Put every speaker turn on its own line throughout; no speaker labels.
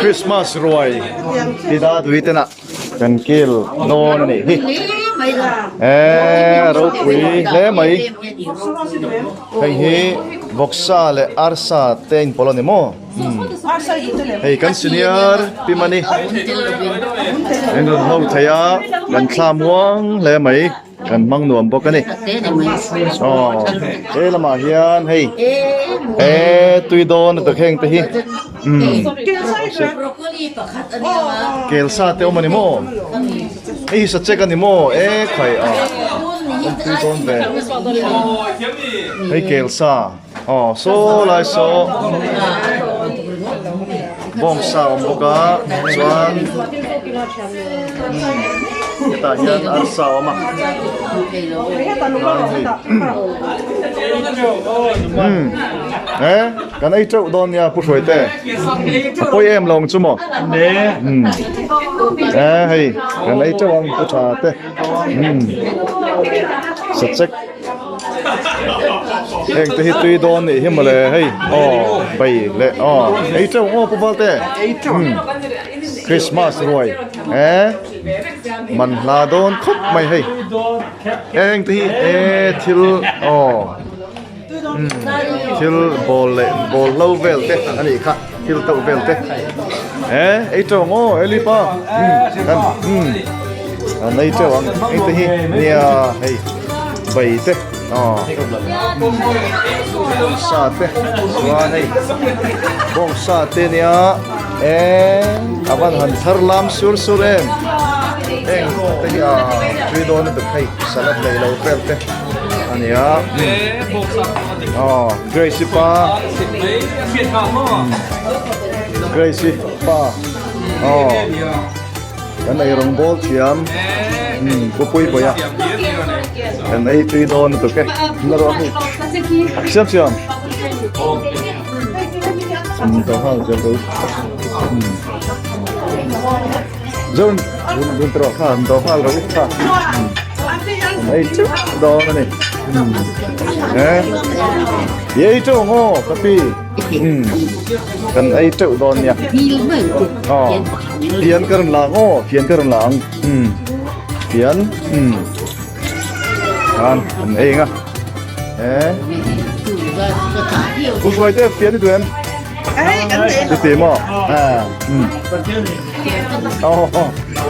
Christmas ruai ti da tui te nah kan kil dawn a nih hi eee ropui hle mai hei hi vawksa leh arsa te a inpawlh a ni maw hei kan senior pi mani an rawn ho thei a kan thla muang hle mai. Kan hmang nuam bawk a ni. Aw he lamah hian hei he tui dawn a tawkheng te hi umm kel sa te awm a ni maw hei hi sachek a ni maw e khai a awm tui dawn ve hei kel sa aw saw lai saw bawngsa a awm bawk a chuan hetah hian arsa a awm a umm he kan ei teuh dawn nia pu hruaite a pawi em lo ang chu maw umm he hei kan ei teuh ang pu tha te umm sachek. Heng te hi tui dawn nih hi mawle hei aw bai leh aw ei teuh aw pu Valte umm Christmas ruai e man hla dawn khawp mai hei heng te hi e thil aw umm thil bawl leh bawl hlo vel te a nih kha thil tauh vel te e ei teuh ang aw Eli pa umm umm an ei teuh ang heng te hi nia hei. Bai te aw bawngsa te chuan hei bawngsa te nia eng a van han thar lam sur sur em heng te hi a tui dawn lutuk hei salad leh lo vel te a nia aw Grace pa Grace pa aw. Kan ei rawng bawl thiam pu pui pui a kan ei tui dawn lutuk e la rawh hei siam siam to hal zel do zon run tro kha to hal ro kha kan ei chu dawn ani eh ei chu ngo ka pi kan ei teuh dawn nia aw Fian ka rawn lang aw fian ka rawn lang umm fian umm khan an ei ang a eh u hruai te fian i duh em chuti maw ah umm aw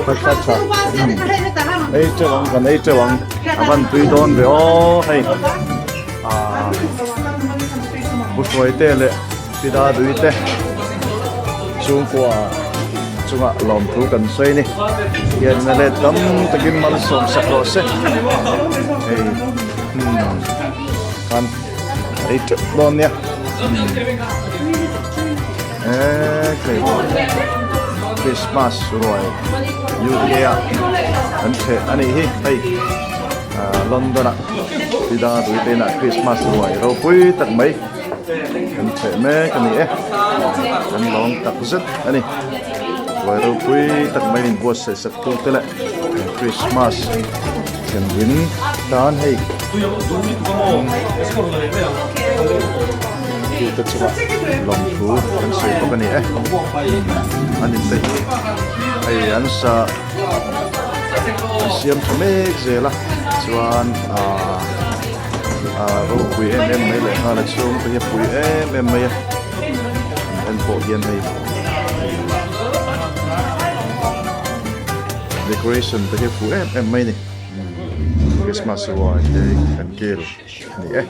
tha tha tha umm ei teuh ang kan ei teuh ang a van tui dawn ve aw hei ah u hruai te leh Pida dui te chhungkua chungah lawmthu kan sawi a ni hian a let tam takin malsawm sak rawh se hei hmm khan ei teuh dawn nia eee hei Christmas ruai UK ah kan chheh a nih hi hei London ah Pida dui te inah Christmas ruai ropui tak mai. Kan chheh mek a ni e, kan lawm tak zet a ni. Ruai ropui tak mai in buatsaih sak tu te leh Christmas thlen rin tan hei tu te chungah lawmthu kan sawi bawk a ni e. An in te hi hei an sa an siam tha mek zel a chuan aaa. Ah ropui em em mai leh nghal a chhung te hi a pui em em mai a an en pawh hian hei decoration te hi a fuh em em mai a ni Christmas ruai te kan kil a ni e.